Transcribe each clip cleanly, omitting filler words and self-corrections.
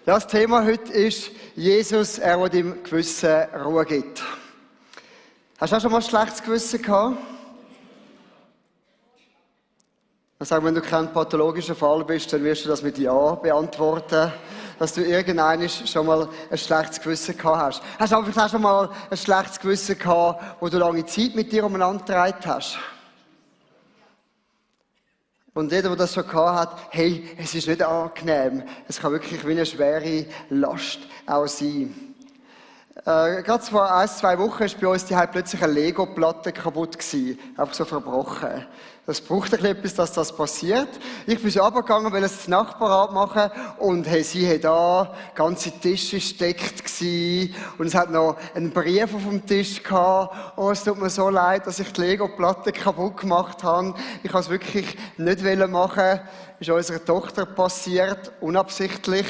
Ja, das Thema heute ist Jesus, der deinem Gewissen Ruhe gibt. Hast du auch schon mal ein schlechtes Gewissen gehabt? Ich sage, wenn du kein pathologischer Fall bist, dann wirst du das mit Ja beantworten, dass du irgendwann schon mal ein schlechtes Gewissen gehabt hast. Hast du aber vielleicht auch schon mal ein schlechtes Gewissen gehabt, wo du lange Zeit mit dir umeinander getragen hast? Und jeder, der das schon gehabt hat, hey, es ist nicht angenehm. Es kann wirklich wie eine schwere Last auch sein. Gerade vor 1-2 Wochen ist bei uns die plötzlich eine Lego-Platte kaputt gewesen. Einfach so verbrochen. Das braucht ein bisschen etwas, dass das passiert. Ich bin so runtergegangen, weil es das Nachbar abmachen und hey, sie hat da ganze Tische gesteckt gewesen. Und es hat noch einen Brief auf dem Tisch gehabt. Oh, es tut mir so leid, dass ich die Lego-Platte kaputt gemacht habe. Ich wollte es wirklich nicht machen. Ist unserer Tochter passiert, unabsichtlich.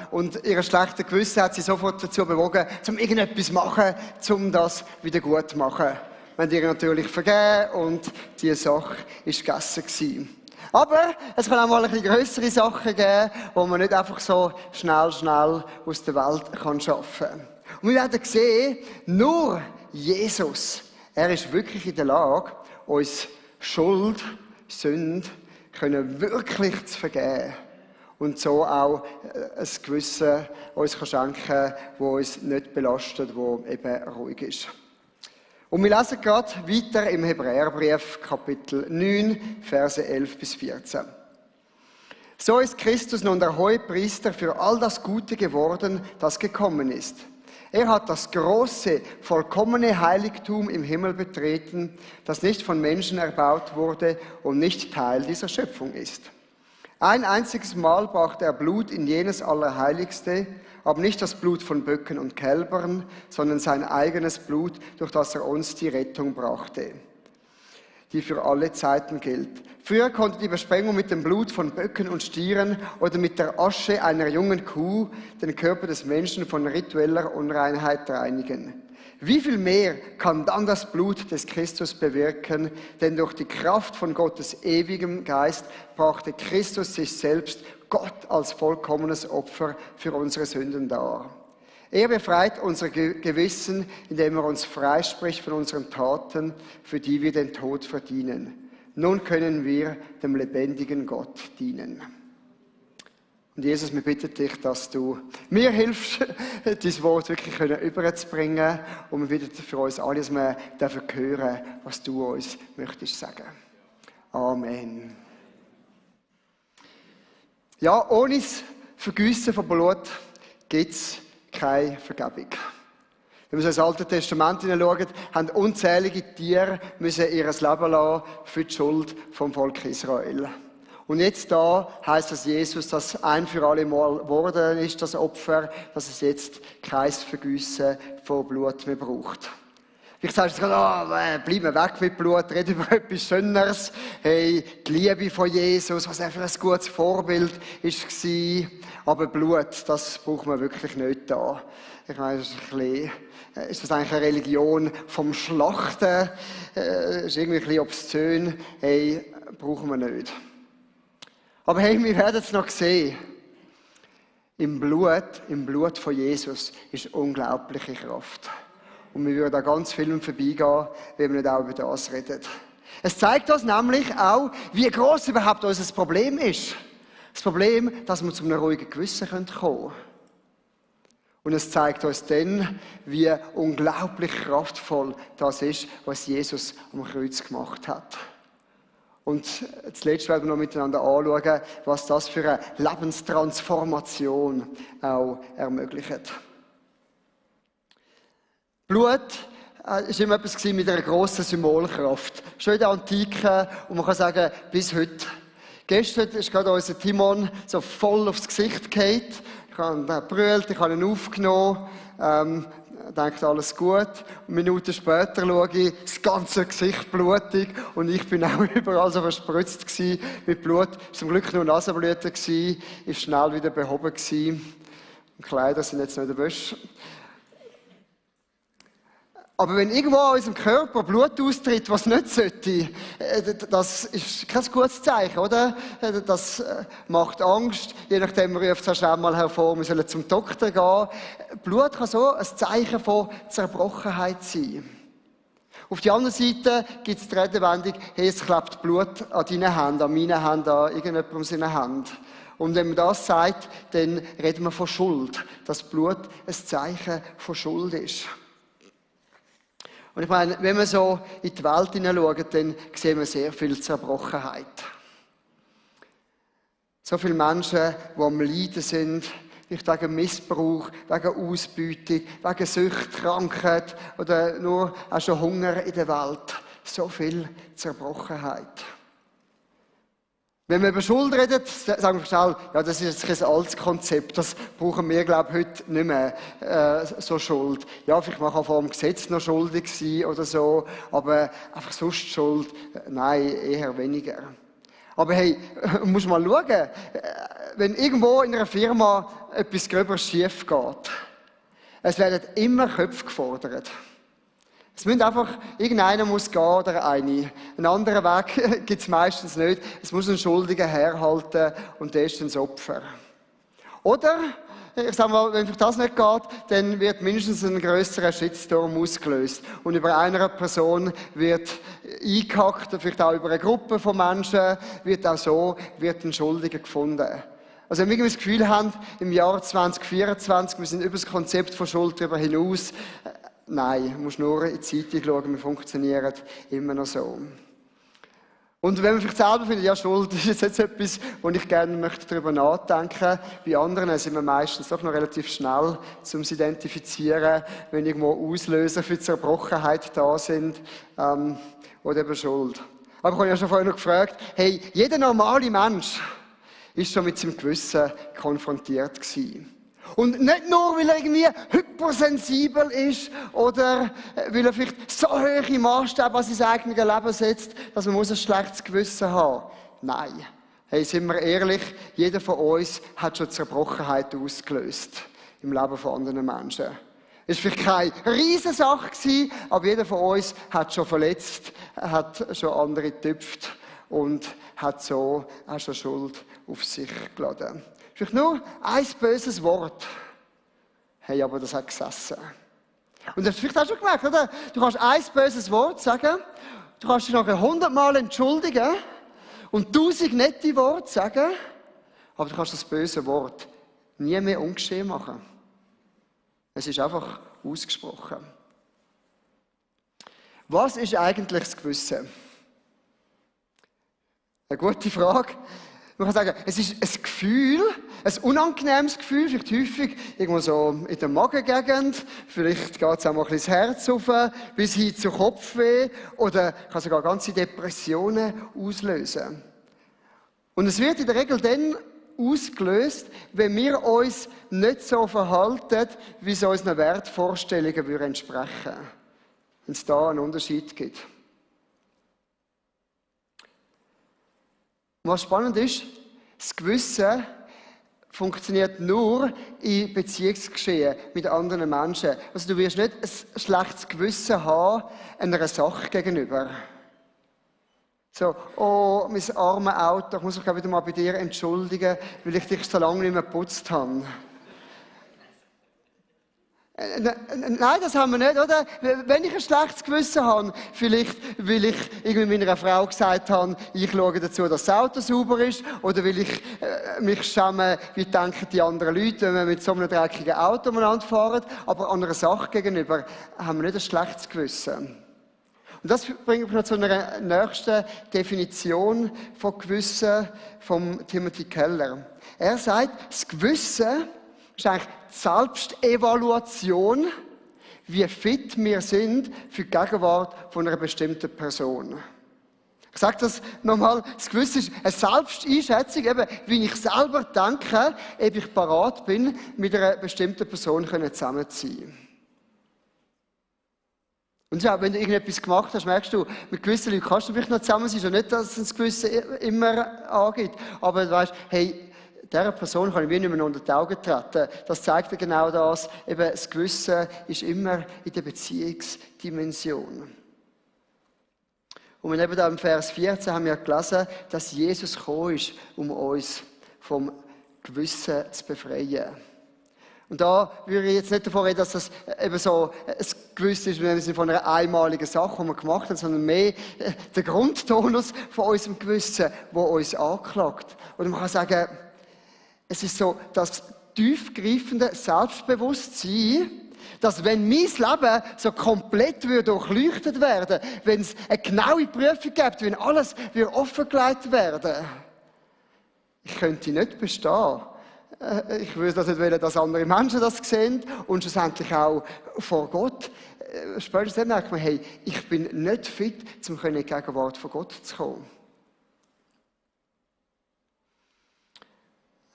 Und ihr schlechtes Gewissen hat sie sofort dazu bewogen, um irgendetwas zu machen, um das wieder gut zu machen. Wir haben ihr natürlich vergeben und diese Sache war gegessen gewesen. Aber es kann auch mal ein bisschen grössere Sachen geben, die man nicht einfach so schnell aus der Welt schaffen kann. Und wir werden sehen, nur Jesus, er ist wirklich in der Lage, uns Schuld, Sünde, können wirklich zu vergeben und so auch ein Gewissen uns schenken kann, das uns nicht belastet, das eben ruhig ist. Und wir lesen gerade weiter im Hebräerbrief, Kapitel 9, Verse 11 bis 14. So ist Christus nun der Hohepriester für all das Gute geworden, das gekommen ist. Er hat das große, vollkommene Heiligtum im Himmel betreten, das nicht von Menschen erbaut wurde und nicht Teil dieser Schöpfung ist. Ein einziges Mal brachte er Blut in jenes Allerheiligste, aber nicht das Blut von Böcken und Kälbern, sondern sein eigenes Blut, durch das er uns die Rettung brachte, die für alle Zeiten gilt. Früher konnte die Besprengung mit dem Blut von Böcken und Stieren oder mit der Asche einer jungen Kuh den Körper des Menschen von ritueller Unreinheit reinigen. Wie viel mehr kann dann das Blut des Christus bewirken, denn durch die Kraft von Gottes ewigem Geist brachte Christus sich selbst, Gott als vollkommenes Opfer für unsere Sünden dar. Er befreit unser Gewissen, indem er uns freispricht von unseren Taten, für die wir den Tod verdienen. Nun können wir dem lebendigen Gott dienen. Und Jesus, wir bitten dich, dass du mir hilfst, dein Wort wirklich überzubringen und wir bitten für uns alle, dass wir dürfen hören, was du uns möchtest sagen. Amen. Ja, ohne das Vergießen von Blut gibt es keine Vergebung. Wenn wir so ins Alte Testament hineinschauen, haben unzählige Tiere müssen ihr Leben lassen für die Schuld vom Volk Israel. Und jetzt da heisst es Jesus, dass ein für alle Mal geworden ist, das Opfer, dass es jetzt kein Vergießen von Blut mehr braucht. Vielleicht sagst du gerade, bleib mir weg mit Blut, red über etwas Schöneres. Hey, die Liebe von Jesus, was er für ein gutes Vorbild war. Aber Blut, das braucht man wirklich nicht da. Ich meine, ist das eigentlich eine Religion vom Schlachten? Ist irgendwie ein bisschen obszön. Hey, brauchen wir nicht. Aber hey, wir werden es noch sehen. Im Blut von Jesus ist unglaubliche Kraft. Und wir würden da ganz viel vorbeigehen, wenn wir nicht auch über das reden. Es zeigt uns nämlich auch, wie groß überhaupt unser Problem ist. Das Problem, dass wir zu einem ruhigen Gewissen kommen können. Und es zeigt uns dann, wie unglaublich kraftvoll das ist, was Jesus am Kreuz gemacht hat. Und zuletzt werden wir noch miteinander anschauen, was das für eine Lebenstransformation auch ermöglicht. Blut war immer etwas mit einer grossen Symbolkraft. Schon in der Antike und man kann sagen, bis heute. Gestern ist gerade unser Timon so voll aufs Gesicht gefallen. Ich habe ihn gebrüllt, ich habe ihn aufgenommen. Denkt alles gut. Minuten später schaue ich, das ganze Gesicht blutig und ich bin auch überall so verspritzt mit Blut. Es war zum Glück nur Nasenblüten, ist schnell wieder behoben gewesen. Die Kleider sind jetzt noch in der Wäsche. Aber wenn irgendwo an unserem Körper Blut austritt, was nicht sollte, das ist kein gutes Zeichen, oder? Das macht Angst. Je nachdem ruft es auch mal hervor, wir sollen zum Doktor gehen. Blut kann so ein Zeichen von Zerbrochenheit sein. Auf der anderen Seite gibt es die Redewendung, hey, es klebt Blut an deinen Händen, an meinen Händen, an irgendjemandem seine Hand. Und wenn man das sagt, dann reden wir von Schuld. Dass Blut ein Zeichen von Schuld ist. Und ich meine, wenn wir so in die Welt hineinschauen, dann sehen wir sehr viel Zerbrochenheit. So viele Menschen, die am Leiden sind, vielleicht wegen Missbrauch, wegen Ausbeutung, wegen Sucht, Krankheit oder nur auch schon Hunger in der Welt. So viel Zerbrochenheit. Wenn wir über Schuld reden, sagen wir schnell, ja, das ist jetzt ein altes Konzept, das brauchen wir, glaube ich, heute nicht mehr, so Schuld. Ja, vielleicht mag auch vor dem Gesetz noch schuldig sein oder so, aber einfach sonst Schuld, nein, eher weniger. Aber hey, muss mal schauen, wenn irgendwo in einer Firma etwas Gröberes schief geht, es werden immer Köpfe gefordert. Es müssen einfach, irgendeiner muss gehen oder eine. Einen anderen Weg gibt es meistens nicht. Es muss ein Schuldiger herhalten und der ist dann das Opfer. Oder, ich sage mal, wenn das nicht geht, dann wird mindestens ein grösserer Shitstorm ausgelöst. Und über einer Person wird eingehackt, vielleicht auch über eine Gruppe von Menschen, wird ein Schuldiger gefunden. Also wenn wir das Gefühl haben, im Jahr 2024, wir sind über das Konzept von Schuld darüber hinaus, nein, du musst nur in die Zeitung schauen, wir funktionieren immer noch so. Und wenn man vielleicht selber findet, ja, Schuld ist jetzt etwas, wo ich gerne möchte darüber nachdenken. Bei anderen sind wir meistens doch noch relativ schnell, um zu identifizieren, wenn irgendwo Auslöser für Zerbrochenheit da sind, oder eben Schuld. Aber ich habe ja schon vorhin noch gefragt, hey, jeder normale Mensch ist schon mit seinem Gewissen konfrontiert gewesen. Und nicht nur, weil er irgendwie hypersensibel ist oder weil er vielleicht so hohe Maßstäbe an sein eigenes Leben setzt, dass man ein schlechtes Gewissen haben muss. Nein. Hey, sind wir ehrlich, jeder von uns hat schon Zerbrochenheit ausgelöst im Leben von anderen Menschen. Es war vielleicht keine Riesensache gewesen, aber jeder von uns hat schon verletzt, hat schon andere getöpft und hat so auch schon Schuld auf sich geladen. Vielleicht nur ein böses Wort. Hey, aber das hat gesessen. Und das hast du vielleicht auch schon gemerkt, oder? Du kannst ein böses Wort sagen, du kannst dich nachher 100-mal entschuldigen und 1000 nette Worte sagen, aber du kannst das böse Wort nie mehr ungeschehen machen. Es ist einfach ausgesprochen. Was ist eigentlich das Gewissen? Eine gute Frage. Man kann sagen, es ist ein Gefühl, ein unangenehmes Gefühl, vielleicht häufig irgendwo so in der Magengegend, vielleicht geht es auch mal ein bisschen das Herz auf, bis hin zu Kopfweh oder kann sogar ganze Depressionen auslösen. Und es wird in der Regel dann ausgelöst, wenn wir uns nicht so verhalten, wie es unseren Wertvorstellungen entsprechen. Wenn es da einen Unterschied gibt. Und was spannend ist, das Gewissen funktioniert nur in Beziehungsgeschehen mit anderen Menschen. Also du wirst nicht ein schlechtes Gewissen haben einer Sache gegenüber. So, oh, mein armes Auto, ich muss mich wieder mal bei dir entschuldigen, weil ich dich so lange nicht mehr geputzt habe. Nein, das haben wir nicht, oder? Wenn ich ein schlechtes Gewissen habe, vielleicht weil ich irgendwie meiner Frau gesagt habe, ich schaue dazu, dass das Auto sauber ist, oder weil ich mich schäme, wie denken die anderen Leute, wenn wir mit so einem dreckigen Auto umeinander fahren, aber an einer Sache gegenüber haben wir nicht ein schlechtes Gewissen. Und das bringt mich noch zu einer nächsten Definition von Gewissen von Timothy Keller. Er sagt, das Gewissen ist eigentlich die Selbstevaluation, wie fit wir sind für die Gegenwart von einer bestimmten Person. Ich sage das nochmal, das Gewissen ist eine Selbsteinschätzung, eben, wie ich selber denke, ob ich parat bin, mit einer bestimmten Person zusammen zu sein. Und ja, wenn du irgendetwas gemacht hast, merkst du, mit gewissen Leuten kannst du vielleicht noch zusammen sein, schon nicht, dass es das Gewissen immer angeht, aber du weißt, hey, dieser Person kann ich wie nicht mehr unter die Augen treten. Das zeigt ja genau das. Eben, das Gewissen ist immer in der Beziehungsdimension. Und eben da im Vers 14 haben wir gelesen, dass Jesus gekommen ist, um uns vom Gewissen zu befreien. Und da würde ich jetzt nicht davon reden, dass das eben so ein Gewissen ist, im Sinne von einer einmaligen Sache, die wir gemacht haben, sondern mehr der Grundtonus von unserem Gewissen, der uns anklagt. Oder man kann sagen, es ist so das tiefgreifende Selbstbewusstsein, dass wenn mein Leben so komplett durchleuchtet werden würde, wenn es eine genaue Prüfung gibt, wenn alles offengelegt werden, ich könnte nicht bestehen. Ich würde das nicht wollen, dass andere Menschen das sehen und schlussendlich auch vor Gott. Spätestens dann merkt man, hey, ich bin nicht fit, um in die Gegenwart von Gott zu kommen.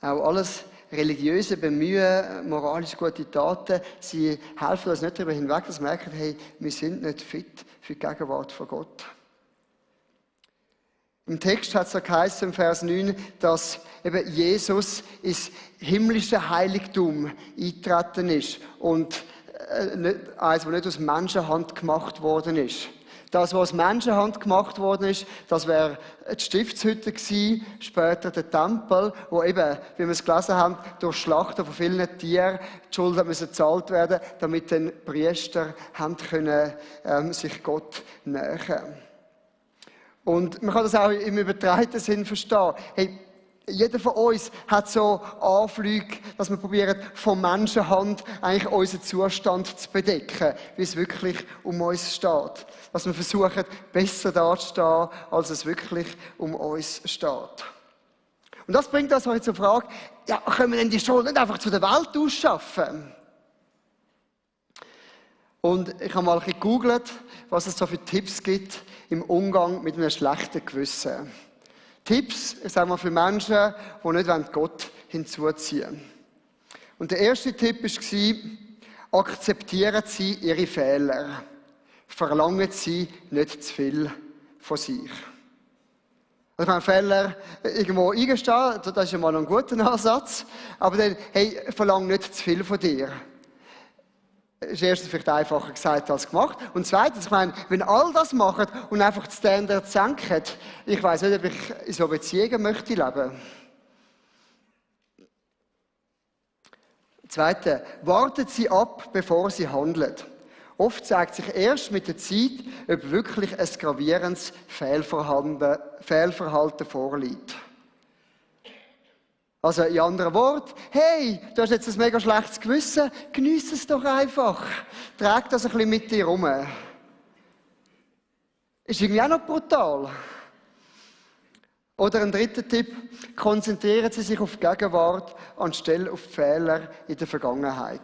Auch alles religiöse Bemühen, moralisch gute Taten, sie helfen uns nicht darüber hinweg, dass wir merken, hey, wir sind nicht fit für die Gegenwart von Gott. Im Text hat es ja geheißen, im Vers 9, dass eben Jesus ins himmlische Heiligtum eingetreten ist und eines, das nicht aus Menschenhand gemacht worden ist. Das, was aus Menschenhand gemacht worden ist, das wäre die Stiftshütte gewesen, später der Tempel, wo eben, wie wir es gelesen haben, durch Schlachten von vielen Tieren die Schuld müssen gezahlt werden, damit dann Priester haben können, sich Gott nähern. Und man kann das auch im übertragenen Sinn verstehen. Hey, jeder von uns hat so Anflüge, dass wir probieren, von Menschenhand eigentlich unseren Zustand zu bedecken, wie es wirklich um uns steht. Dass wir versuchen, besser dazustehen, als es wirklich um uns steht. Und das bringt uns heute zur Frage, ja, können wir denn die Schuld nicht einfach zu der Welt ausschaffen? Und ich habe mal ein bisschen gegoogelt, was es so für Tipps gibt im Umgang mit einem schlechten Gewissen. Tipps, ich sage mal, für Menschen, die nicht Gott hinzuziehen wollen. Und der erste Tipp war, akzeptieren Sie Ihre Fehler. Verlangen Sie nicht zu viel von sich. Also wenn Fehler irgendwo eingestehen, das ist ja mal ein guter Ansatz. Aber dann, hey, verlang nicht zu viel von dir. Das ist erstens vielleicht einfacher gesagt als gemacht. Und zweitens, ich meine, wenn all das machen und einfach die Standards senken, ich weiss nicht, ob ich in so Beziehungen möchte leben. Zweitens, warten Sie ab, bevor Sie handeln. Oft zeigt sich erst mit der Zeit, ob wirklich ein gravierendes Fehlverhalten vorliegt. Also in anderen Worten, hey, du hast jetzt ein mega schlechtes Gewissen, geniesse es doch einfach. Trag das ein bisschen mit dir rum. Ist irgendwie auch noch brutal. Oder ein dritter Tipp, konzentrieren Sie sich auf die Gegenwart anstelle auf die Fehler in der Vergangenheit.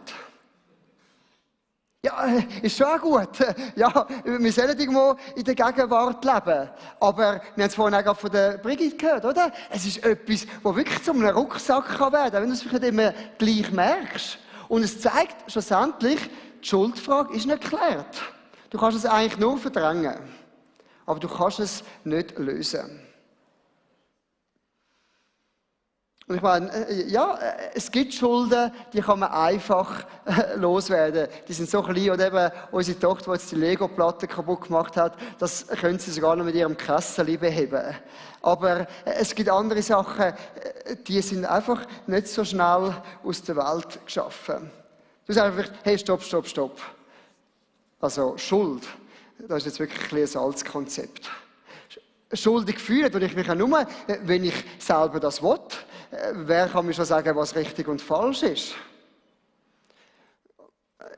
Ja, ist schon auch gut. Ja, wir sollen irgendwo in der Gegenwart leben. Aber wir haben es vorhin auch von der Brigitte gehört, oder? Es ist etwas, das wirklich zu einem Rucksack werden kann, wenn du es vielleicht immer gleich merkst. Und es zeigt schlussendlich, die Schuldfrage ist nicht geklärt. Du kannst es eigentlich nur verdrängen. Aber du kannst es nicht lösen. Und ich meine, ja, es gibt Schulden, die kann man einfach loswerden. Die sind so klein, oder eben unsere Tochter, die jetzt die Lego-Platte kaputt gemacht hat, das können sie sogar noch mit ihrem Kessel beheben. Aber es gibt andere Sachen, die sind einfach nicht so schnell aus der Welt geschaffen. Du sagst vielleicht, hey, stopp. Also Schuld, das ist jetzt wirklich ein altes Konzept. Schuldig fühlen tue ich mich ja nur, wenn ich selber das will. Wer kann mir schon sagen, was richtig und falsch ist?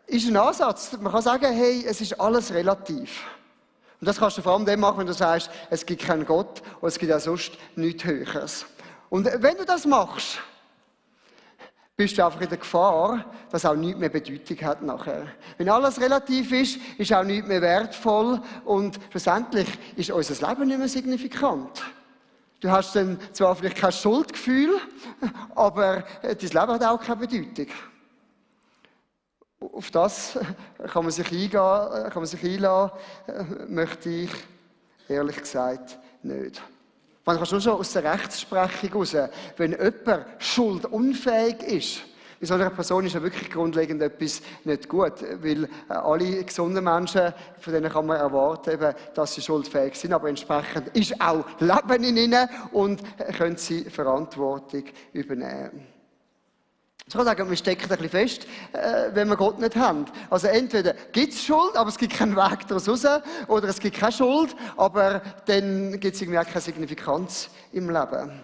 Ist ein Ansatz. Man kann sagen, hey, es ist alles relativ. Und das kannst du vor allem dann machen, wenn du sagst, es gibt keinen Gott und es gibt auch sonst nichts Höheres. Und wenn du das machst, bist du einfach in der Gefahr, dass auch nichts mehr Bedeutung hat nachher. Wenn alles relativ ist, ist auch nichts mehr wertvoll und schlussendlich ist unser Leben nicht mehr signifikant. Du hast dann zwar vielleicht kein Schuldgefühl, aber dein Leben hat auch keine Bedeutung. Auf das kann man sich einlassen, möchte ich ehrlich gesagt nicht. Man kann schon aus der Rechtsprechung heraus, wenn jemand schuldunfähig ist, bei so einer Person ist ja wirklich grundlegend etwas nicht gut, weil alle gesunden Menschen, von denen kann man erwarten, eben, dass sie schuldfähig sind, aber entsprechend ist auch Leben in ihnen und können sie Verantwortung übernehmen. Ich kann sagen, wir stecken ein bisschen fest, wenn wir Gott nicht haben. Also entweder gibt es Schuld, aber es gibt keinen Weg daraus raus, oder es gibt keine Schuld, aber dann gibt es irgendwie auch keine Signifikanz im Leben.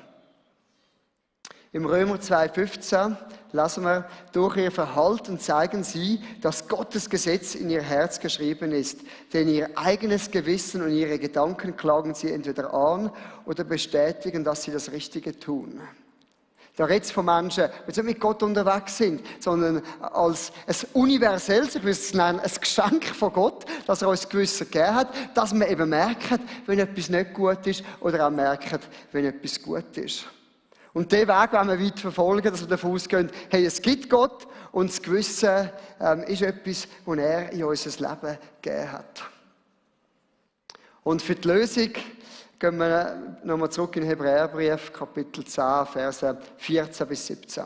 Im Römer 2,15 lesen wir, durch ihr Verhalten zeigen sie, dass Gottes Gesetz in ihr Herz geschrieben ist. Denn ihr eigenes Gewissen und ihre Gedanken klagen sie entweder an oder bestätigen, dass sie das Richtige tun. Da redet es von Menschen, die nicht mit Gott unterwegs sind, sondern als ein universelles, ich würde es nennen, ein Geschenk von Gott, dass er uns Gewissen gegeben hat, dass wir eben merken, wenn etwas nicht gut ist oder auch merken, wenn etwas gut ist. Und diesen Weg wollen wir weit verfolgen, dass wir davon ausgehen, hey, es gibt Gott und das Gewissen ist etwas, das er in unser Leben gegeben hat. Und für die Lösung gehen wir nochmal zurück in den Hebräerbrief, Kapitel 10, Verse 14 bis 17.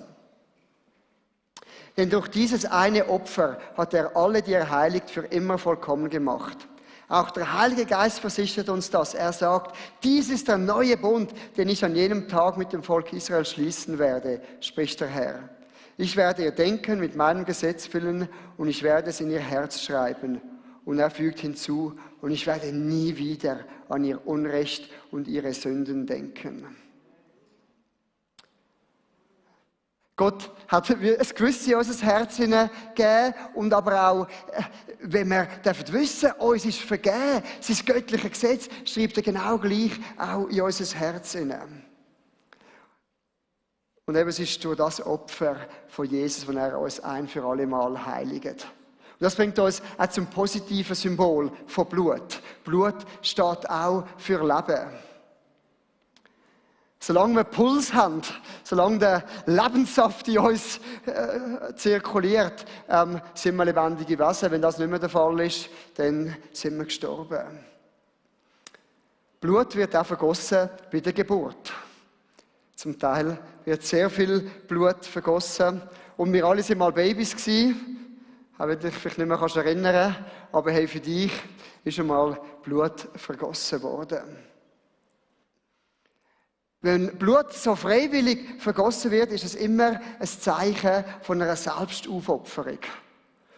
Denn durch dieses eine Opfer hat er alle, die er heiligt, für immer vollkommen gemacht. Auch der Heilige Geist versichert uns das. Er sagt, dies ist der neue Bund, den ich an jenem Tag mit dem Volk Israel schließen werde, spricht der Herr. Ich werde ihr Denken mit meinem Gesetz füllen und ich werde es in ihr Herz schreiben. Und er fügt hinzu, und ich werde nie wieder an ihr Unrecht und ihre Sünden denken. Gott hat ein Gewissen in unser Herz hineingegeben und aber auch, wenn wir wissen, uns ist vergeben, sein göttliches Gesetz schreibt er genau gleich auch in unser Herz hinein. Und eben es ist durch das Opfer von Jesus, das er uns ein für alle Mal heiligt. Und das bringt uns auch zum positiven Symbol von Blut. Blut steht auch für Leben. Solange wir Puls haben, solange der Lebenssaft in uns zirkuliert, sind wir lebendige Wesen. Wenn das nicht mehr der Fall ist, dann sind wir gestorben. Blut wird auch vergossen bei der Geburt. Zum Teil wird sehr viel Blut vergossen. Und wir alle waren mal Babys gewesen, auch wenn du dich vielleicht nicht mehr erinnern kannst, aber hey, für dich ist einmal Blut vergossen worden. Wenn Blut so freiwillig vergossen wird, ist es immer ein Zeichen von einer Selbstaufopferung.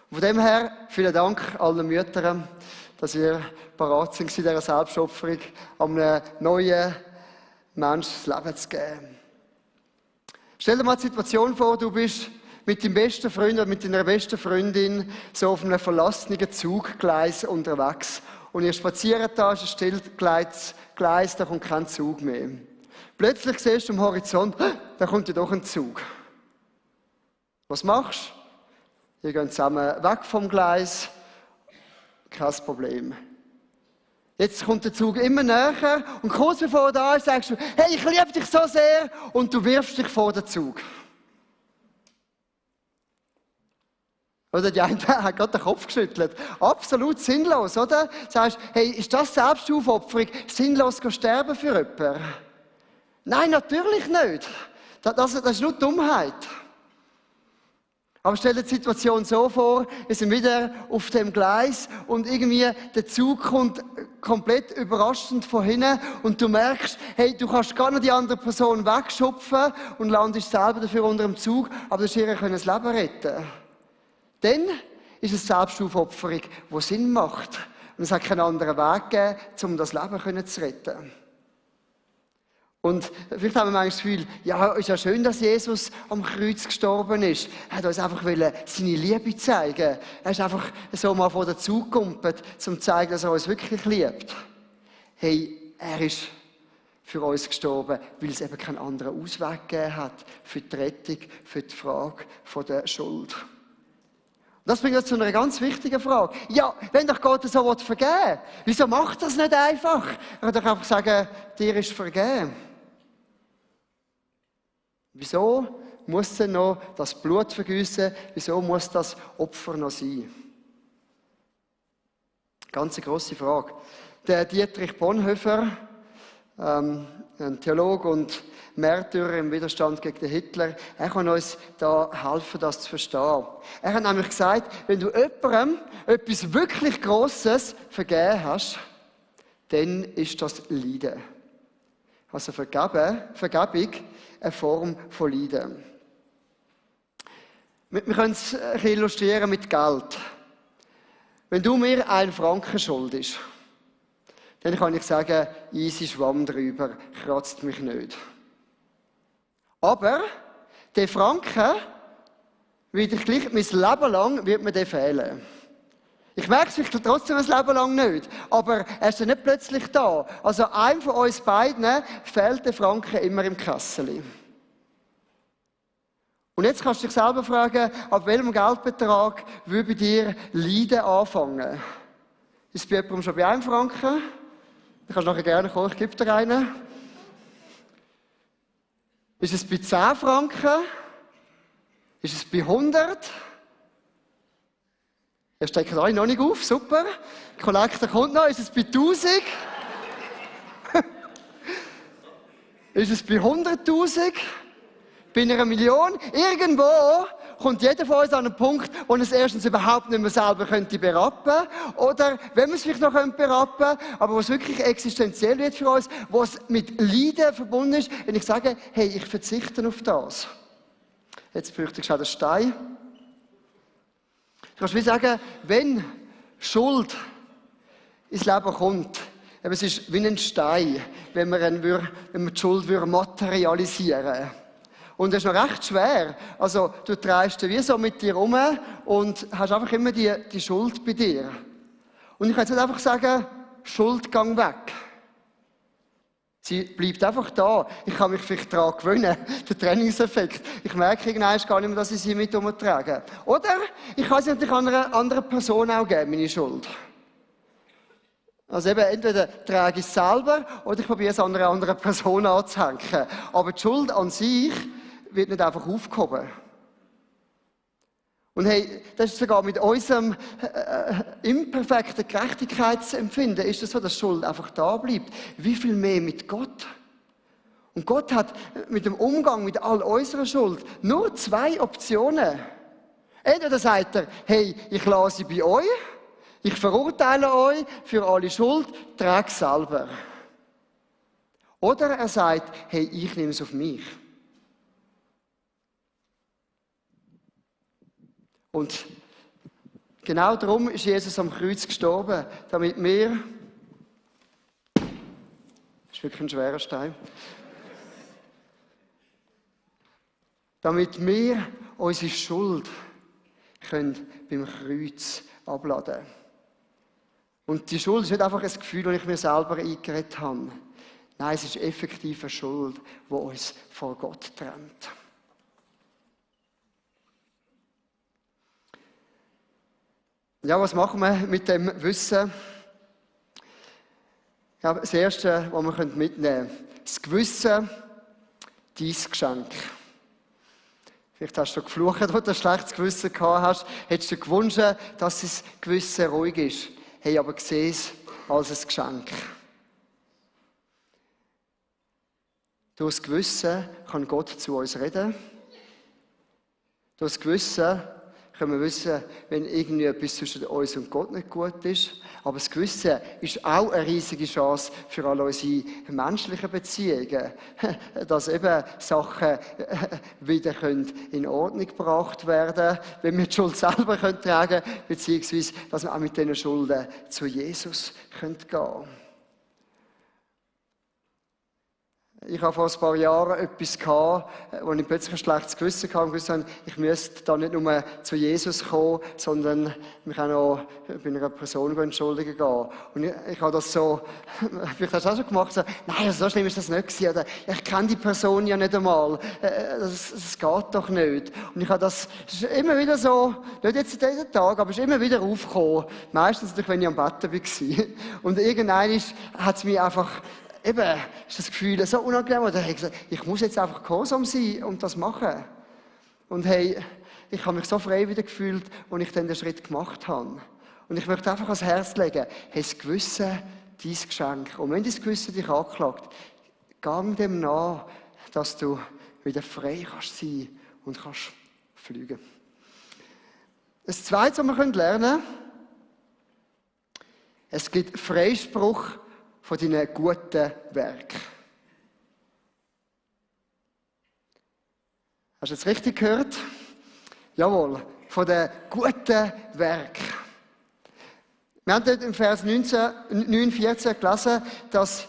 Von dem her, vielen Dank allen Müttern, dass ihr bereit sind, in dieser Selbstopferung einem neuen Menschen das Leben zu geben. Stell dir mal die Situation vor, du bist mit deinem besten Freund oder mit deiner besten Freundin so auf einem verlassenen Zuggleis unterwegs. Und ihr spaziert da, es ist ein stillgelegtes Gleis, da kommt kein Zug mehr. Plötzlich siehst du am Horizont, da kommt ja doch ein Zug. Was machst du? Ihr geht zusammen weg vom Gleis, kein Problem. Jetzt kommt der Zug immer näher und kurz bevor er da ist, sagst du, hey, ich liebe dich so sehr und du wirfst dich vor den Zug. Oder die eine hat gerade den Kopf geschüttelt. Absolut sinnlos, oder? Du sagst, hey, ist das Selbstaufopferung, sinnlos sterben für jemanden? Nein, natürlich nicht. Das ist nur Dummheit. Aber stell dir die Situation so vor, wir sind wieder auf dem Gleis und irgendwie der Zug kommt komplett überraschend von hinten und du merkst, hey, du kannst gar nicht die andere Person wegschupfen und landest selber dafür unter dem Zug, aber du hast ihr das Leben retten. Dann ist es Selbstaufopferung, die Sinn macht. Und es hat keinen anderen Weg gegeben, um das Leben zu retten. Und vielleicht haben wir manchmal das Gefühl, ja, ist ja schön, dass Jesus am Kreuz gestorben ist. Er hat uns einfach seine Liebe zeigen. Er ist einfach so mal vor den Zug gekumpelt, um zu zeigen, dass er uns wirklich liebt. Hey, er ist für uns gestorben, weil es eben keinen anderen Ausweg gegeben hat für die Rettung, für die Frage von der Schuld. Und das bringt uns zu einer ganz wichtigen Frage. Ja, wenn doch Gott so vergeben will, wieso macht er das nicht einfach? Er kann doch einfach sagen, dir ist vergeben. Wieso muss denn noch das Blut vergießen? Wieso muss das Opfer noch sein? Ganz eine grosse Frage. Der Dietrich Bonhoeffer, ein Theologe und Märtyrer im Widerstand gegen den Hitler. Er kann uns da helfen, das zu verstehen. Er hat nämlich gesagt, wenn du jemandem etwas wirklich Grosses vergeben hast, dann ist das Leiden. Also Vergebung, eine Form von Leiden. Wir können es ein bisschen illustrieren mit Geld. Wenn du mir 1 Franken schuldest, dann kann ich sagen, easy Schwamm drüber, kratzt mich nicht. Aber der Franken wird ich gleich mein Leben lang wird mir der fehlen. Ich merke es vielleicht trotzdem ein Leben lang nicht, aber er ist ja nicht plötzlich da. Also einem von uns beiden fehlt der Franken immer im Kessel. Und jetzt kannst du dich selber fragen, ab welchem Geldbetrag würde bei dir Leiden anfangen? Ist es bei jemandem schon bei 1 Franken? Du kannst nachher gerne kommen, ich gebe dir einen. Ist es bei 10 Franken? Ist es bei 100? Ihr steckt alle noch nicht auf, super. Die Kollekte kommt noch. Ist es bei 1000? Ist es bei 100'000? Bei 1 Million? Irgendwo kommt jeder von uns an einen Punkt, wo er es erstens überhaupt nicht mehr selber könnte berappen. Oder, wenn wir es vielleicht noch berappen könnte, aber wo es wirklich existenziell wird für uns, wo es mit Leiden verbunden ist, wenn ich sage, hey, ich verzichte auf das. Jetzt fürchte ich schon den Stein. Du kannst wie sagen, wenn Schuld ins Leben kommt, aber es ist wie ein Stein, wenn man die Schuld materialisieren würde. Und das ist noch recht schwer. Also, du trägst wie so mit dir rum und hast einfach immer die Schuld bei dir. Und ich kann jetzt nicht einfach sagen, Schuld, gang weg. Sie bleibt einfach da. Ich kann mich vielleicht daran gewöhnen, der Trainingseffekt. Ich merke irgendwann gar nicht mehr, dass ich sie mit umtrage. Oder ich kann sie natürlich einer anderen Person auch geben, meine Schuld. Also eben, entweder trage ich es selber oder ich probiere es an einer anderen Person anzuhängen. Aber die Schuld an sich wird nicht einfach aufgehoben. Und hey, das ist sogar mit unserem imperfekten Gerechtigkeitsempfinden ist es so, dass Schuld einfach da bleibt. Wie viel mehr mit Gott? Und Gott hat mit dem Umgang mit all unserer Schuld nur 2 Optionen. Entweder sagt er, hey, ich lasse sie bei euch, ich verurteile euch für alle Schuld, trage selber. Oder er sagt, hey, ich nehme es auf mich. Und genau darum ist Jesus am Kreuz gestorben, damit wir, das ist wirklich ein schwerer Stein, damit wir unsere Schuld können beim Kreuz abladen. Und die Schuld ist nicht einfach ein Gefühl, das ich mir selber eingeredet habe. Nein, es ist effektiv eine Schuld, die uns vor Gott trennt. Ja, was machen wir mit dem Wissen? Ja, das Erste, was wir mitnehmen können, das Gewissen, dein Geschenk. Vielleicht hast du geflucht, als du ein schlechtes Gewissen gehabt hast. Hättest du gewünscht, dass das Gewissen ruhig ist. Hey, aber sieh es als ein Geschenk. Durch das Gewissen kann Gott zu uns reden. Durch das Gewissen können wir wissen, wenn irgendwie etwas zwischen uns und Gott nicht gut ist. Aber das Gewissen ist auch eine riesige Chance für all unsere menschlichen Beziehungen. Dass eben Sachen wieder in Ordnung gebracht werden können, wenn wir die Schuld selber tragen können, beziehungsweise dass wir auch mit diesen Schulden zu Jesus gehen können. Ich habe vor ein paar Jahren etwas gehabt, wo ich plötzlich ein schlechtes Gewissen hatte und gewusst habe, ich müsste da nicht nur zu Jesus kommen, sondern mich auch noch bei einer Person entschuldigen gehen. Und ich habe das so, vielleicht hast du das auch schon gemacht, so, nein, so schlimm ist das nicht gewesen. Oder, ich kenne die Person ja nicht einmal. Das geht doch nicht. Und ich habe das immer wieder so, nicht jetzt jeden Tag, aber es ist immer wieder aufgekommen. Meistens natürlich, wenn ich am Betten war. Und irgendwann hat es mich einfach, eben, ist das Gefühl so unangenehm. Oder hey, gesagt, ich muss jetzt einfach gehorsam sein und das machen. Und hey, ich habe mich so frei wieder gefühlt, als ich dann den Schritt gemacht habe. Und ich möchte einfach ans Herz legen, hey, das Gewissen, dein Geschenk. Und wenn dein Gewissen dich anklagt, Gang dem nach, dass du wieder frei kannst sein und kannst fliegen. Das Zweite, was wir lernen können, es gibt Freispruch von deinen guten Werken. Hast du es richtig gehört? Jawohl, von den guten Werken. Wir haben dort im Vers 9,14 gelesen, dass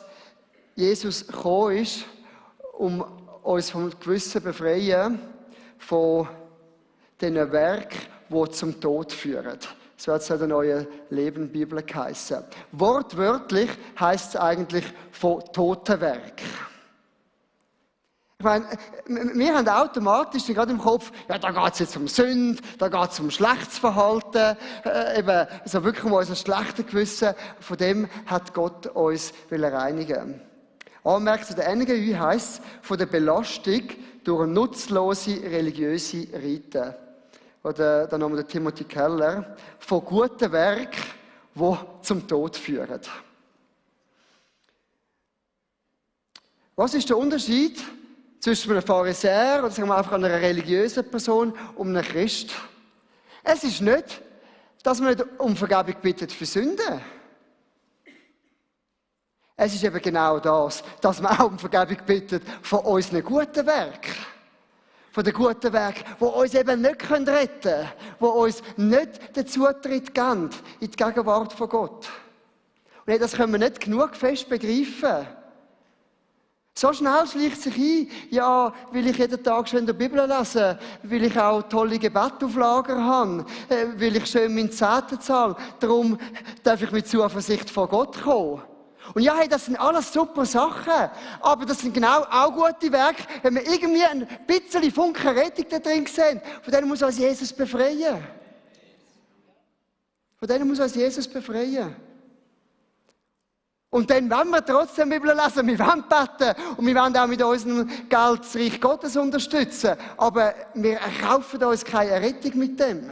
Jesus gekommen ist, um uns vom Gewissen zu befreien, von diesen Werken, die zum Tod führen. So hat es in der neuen Leben-Bibel geheißen. Wortwörtlich heisst es eigentlich von Totenwerk. Ich meine, wir haben automatisch gerade im Kopf, ja, da geht es jetzt um Sünde, da geht es um schlechtes Verhalten, eben so wirklich um unser schlechtes Gewissen. Von dem hat Gott uns reinigen. Anmerkt zu der NGÜ heisst es von der Belastung durch nutzlose religiöse Riten. Oder dann haben wir den Timothy Keller, von guten Werken, die zum Tod führen. Was ist der Unterschied zwischen einem Pharisäer oder sagen wir einfach einer religiösen Person und einem Christ? Es ist nicht, dass man nicht um Vergebung bittet für Sünden. Es ist eben genau das, dass man auch um Vergebung bittet von unseren guten Werken. Von den guten Werken, die uns eben nicht retten können, die uns nicht den Zutritt geben in die Gegenwart von Gott. Und das können wir nicht genug fest begreifen. So schnell schleicht sich ein, ja, will ich jeden Tag schön die Bibel lesen, will ich auch tolle Gebete auf Lager haben, will ich schön meinen Zehnten zahlen, darum darf ich mit Zuversicht vor Gott kommen. Und ja, hey, das sind alles super Sachen, aber das sind genau auch gute Werke, wenn wir irgendwie ein bisschen Funken Rettung da drin sehen, von denen muss uns Jesus befreien. Von denen muss uns Jesus befreien. Und dann wollen wir trotzdem Bibel lesen, wir wollen beten und wir wollen auch mit unserem Geld das Reich Gottes unterstützen. Aber wir erkaufen uns keine Errettung mit dem.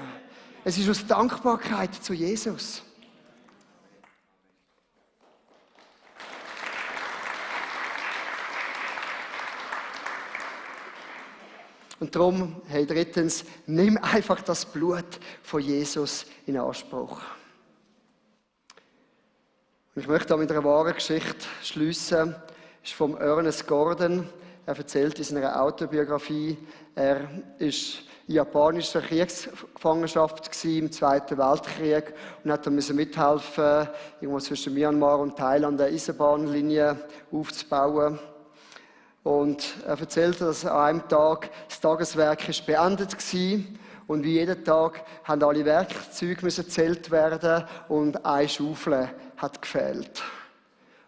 Es ist aus Dankbarkeit zu Jesus. Und darum, hey, drittens, nimm einfach das Blut von Jesus in Anspruch. Und ich möchte da mit einer wahren Geschichte schliessen. Das ist vom Ernest Gordon. Er erzählt in seiner Autobiografie, er war in japanischer Kriegsgefangenschaft im Zweiten Weltkrieg und hat mithelfen, irgendwo zwischen Myanmar und Thailand eine Eisenbahnlinie aufzubauen. Und er erzählte, dass an einem Tag das Tageswerk beendet war. Und wie jeden Tag haben alle Werkzeuge gezählt werden und eine Schaufel hat gefehlt.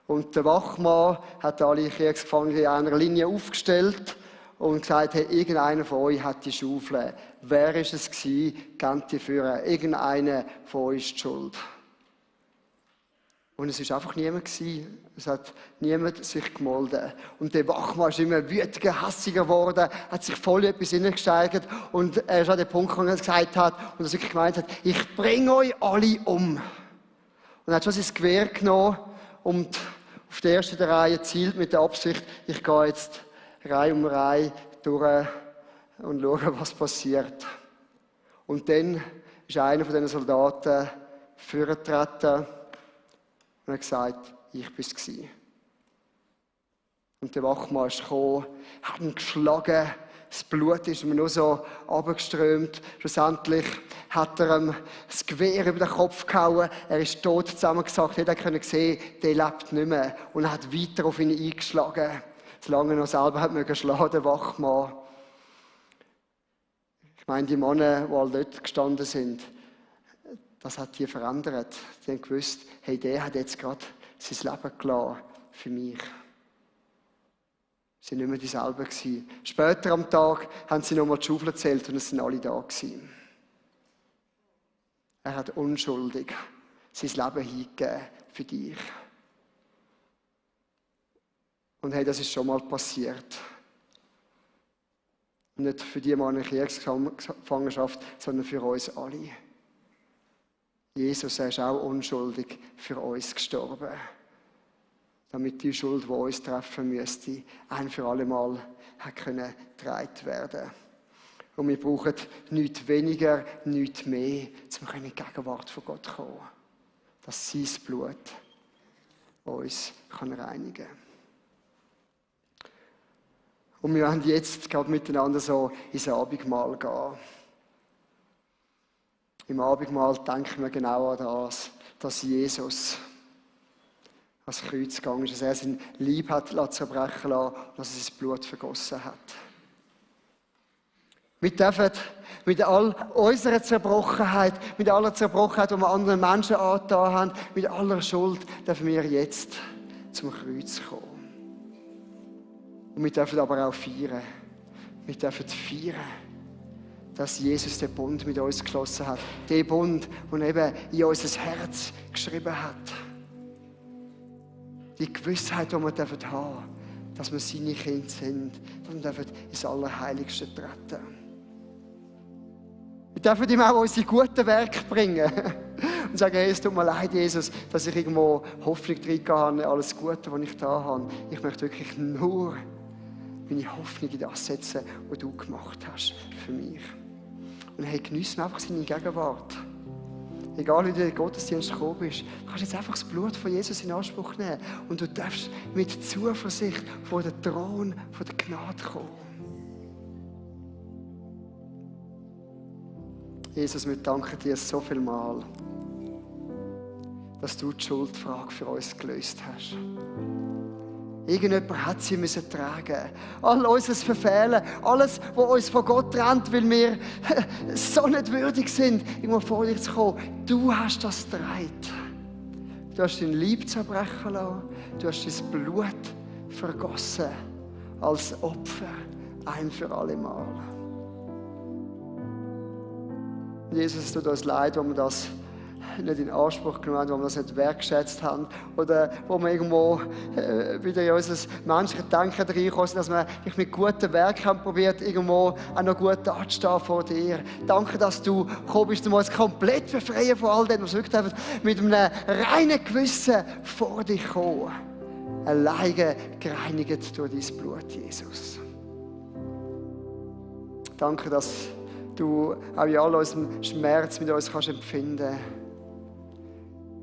Und der Wachmann hat alle Kriegsgefangenen in einer Linie aufgestellt und gesagt, hey, irgendeiner von euch hat die Schaufel. Wer ist es gewesen? Gebt die führen. Irgendeiner von euch ist die schuld. Und es war einfach niemand gewesen. Es hat niemand sich gemolden. Und der Wachmann ist immer wütiger, hassiger geworden, hat sich voll in etwas hineingesteigert. Und er ist an den Punkt, wo er gesagt hat, und er wirklich gemeint hat, ich bringe euch alle um. Und er hat schon sein Gewehr genommen und auf die erste Reihe zielt mit der Absicht, ich gehe jetzt Reihe um Reihe durch und schaue, was passiert. Und dann ist einer von diesen Soldaten vorgetreten und hat gesagt, ich war es. Und der Wachmann ist gekommen, hat ihn geschlagen, das Blut ist ihm nur so runtergeströmt. Schlussendlich hat er ihm das Gewehr über den Kopf gehauen, er ist tot zusammengesackt, jeder konnte sehen, der lebt nicht mehr. Und er hat weiter auf ihn eingeschlagen, solange er noch selber hat schlagen, der Wachmann. Ich meine, die Männer, die alle dort gestanden sind, das hat die verändert. Die haben gewusst, hey, der hat jetzt gerade sein Leben gelassen für mich. Sie waren nicht mehr dieselben gewesen. Später am Tag haben sie nochmal die Schaufel gezählt und es sind alle da gewesen. Er hat unschuldig sein Leben hingegeben für dich. Und hey, das ist schon mal passiert. Und nicht für die Mann in der Kriegsgefangenschaft, sondern für uns alle. Jesus, er ist auch unschuldig für uns gestorben. damit die Schuld, die uns treffen müsste, ein für alle Mal getragen werden. Und wir brauchen nichts weniger, nichts mehr, um in die Gegenwart von Gott zu kommen. Dass sein Blut uns reinigen kann. Und wir werden jetzt gerade miteinander so ins Abendmahl gehen. Im Abendmahl denken wir genau an das, dass Jesus ans Kreuz gegangen ist, dass er sein Leib hat zerbrechen lassen und dass er sein Blut vergossen hat. Wir dürfen mit all unserer Zerbrochenheit, mit aller Zerbrochenheit, die wir anderen Menschen angetan haben, mit aller Schuld, dürfen wir jetzt zum Kreuz kommen. Und wir dürfen aber auch feiern. Wir dürfen feiern, dass Jesus den Bund mit uns geschlossen hat. Den Bund, den er eben in unser Herz geschrieben hat. Die Gewissheit, die wir haben dürfen, dass wir seine Kinder sind, dass wir dürfen ins Allerheiligste treten. Wir dürfen ihm auch unsere guten Werke bringen und sagen, hey, es tut mir leid, Jesus, dass ich irgendwo Hoffnung drin habe, alles Gute, was ich da habe. Ich möchte wirklich nur meine Hoffnung in das setzen, was du gemacht hast für mich. Und hey, geniesse einfach seine Gegenwart. Egal wie du in den Gottesdienst gekommen bist, du kannst jetzt einfach das Blut von Jesus in Anspruch nehmen und du darfst mit Zuversicht vor den Thron von der Gnade kommen. Jesus, wir danken dir so viel Mal, dass du die Schuldfrage für uns gelöst hast. Irgendjemand hat sie müssen tragen. All unser Verfehlen, alles, was uns von Gott trennt, weil wir so nicht würdig sind, irgendwo vor dir zu kommen. Du hast das getragen. Du hast dein Leib zerbrechen lassen. Du hast dein Blut vergossen als Opfer, ein für alle Mal. Jesus, es tut uns leid, wo wir das nicht in Anspruch genommen haben, wo wir das nicht wertgeschätzt haben oder wo wir irgendwo wieder in unser menschliches Denken reinkommen sind, dass wir mit guten Werken haben probiert, irgendwo auch noch gut dazustehen vor dir. Danke, dass du gekommen bist, um uns komplett befreien von all dem, was wir wirklich mit einem reinen Gewissen vor dich kommen. Alleine gereinigt durch dein Blut, Jesus. Danke, dass du auch in all unserem Schmerz mit uns kannst empfinden.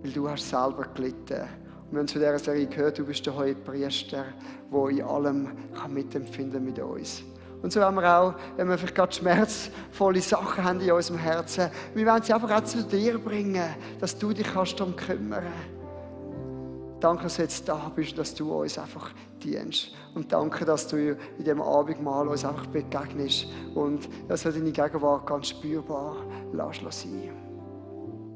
Weil du hast selber gelitten. Und wir haben zu dieser Serie gehört, du bist der hohe Priester, der in allem mitempfinden kann mit uns. Und so haben wir auch, wenn wir vielleicht gerade schmerzvolle Sachen haben in unserem Herzen, wir wollen sie einfach auch zu dir bringen, dass du dich darum kümmern kannst. Danke, dass du jetzt da bist und dass du uns einfach dienst. Und danke, dass du in diesem Abendmahl uns einfach begegnest und dass wir deine Gegenwart ganz spürbar lassen.